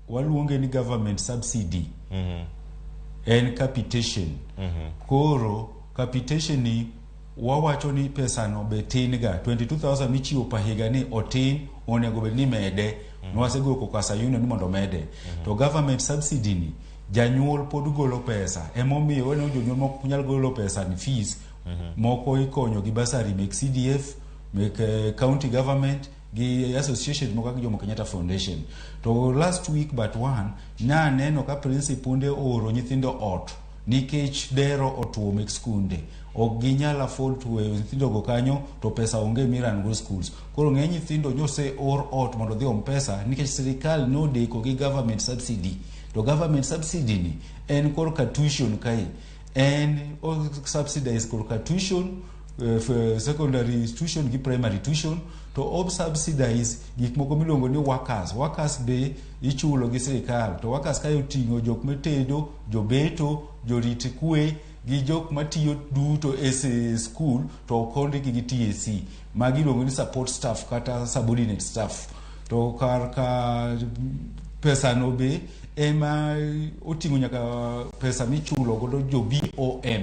Waluonge ni government subsidy. En capitation. Koro capitation ni wawacho ni pesa no be tin ga. 22,000 michiwo pa higa ni otin, onego bed ni mede. Nwasego kaka union ni mondo mede. To government subsidy ni janyuol pod golo pesa. Emomiyo waneno jonyuol moko nyal golo pesa ni fees. Moko ikonyo gi bursary mek CDF, mek county government gi association moko kaka Jomo Kenyatta Foundation. To last week but one, naneno ka principunde ooro nyithindo ot nikech dero otuo mek skunde. Ok ginyal afford to weyo nyithindo go kanyo to pesa onge miran go schools. Koro ng'eny nyithindo nyose or ot mondo odhi om pesa nikech sirikal nodeko gi government subsidy. To government subsidy ni en korka tuition kae. En o subsidize korka tuition, secondary tuition gi primary tuition, to o subsidize gik moko miluongo ni workers. Workers be ichulo gi sirikal, to workers kae oting'o jok matedo, jobeto, jorit kwe gi jok matiyo duto e school to ok ondikgi gi TSC. Magi iluongo ni support staff kata subordinate staff. To kar ka pesa no be ema oting'o nyaka pesa michulo godo jo BOM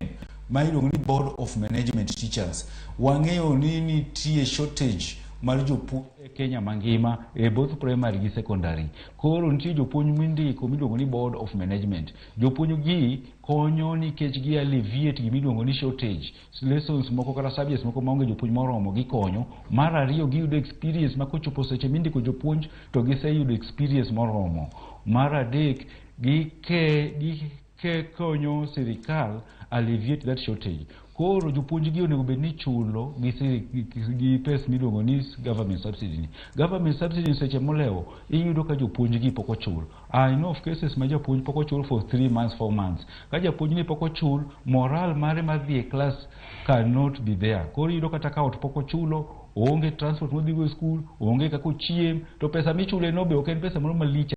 ma iluongo ni Board of Management Teachers. Wang'eyo ni nitie shortage mar jopuonj e Kenya mangima e both primary gi secondary. Koro nitie jopuonj mindiko miluongo ni Board of Management. Jopuonj gi konyo nikech gi alleviate gima iluongo ni shortage. Lessons moko kata subjects moko maonge jopuonj moromo gikonyo. Mar ariyo, giyudo experience ma kochopo seche mindiko jopuonj to giseyudo experience moromo. Mar adek, gike konyo sirikal alleviate that shortage. Koro jopuonj gi onego bed ni ichulo gi pesa miluongo ni government subsidy ni. Government subsidy ni seche molewo iyudo ka jopuonj gi pok ochul. I know of cases ma japuonj pok ochul for 3 months, 4 months. Ka japuonj ni pok ochul, morale mare mar dhi e class cannot be there. Koro iyudo kata ka ot pok ochulo, oonge transport modhi go e school, onge kaka ochiem, to pesa michule no be ok en pesa moro malich.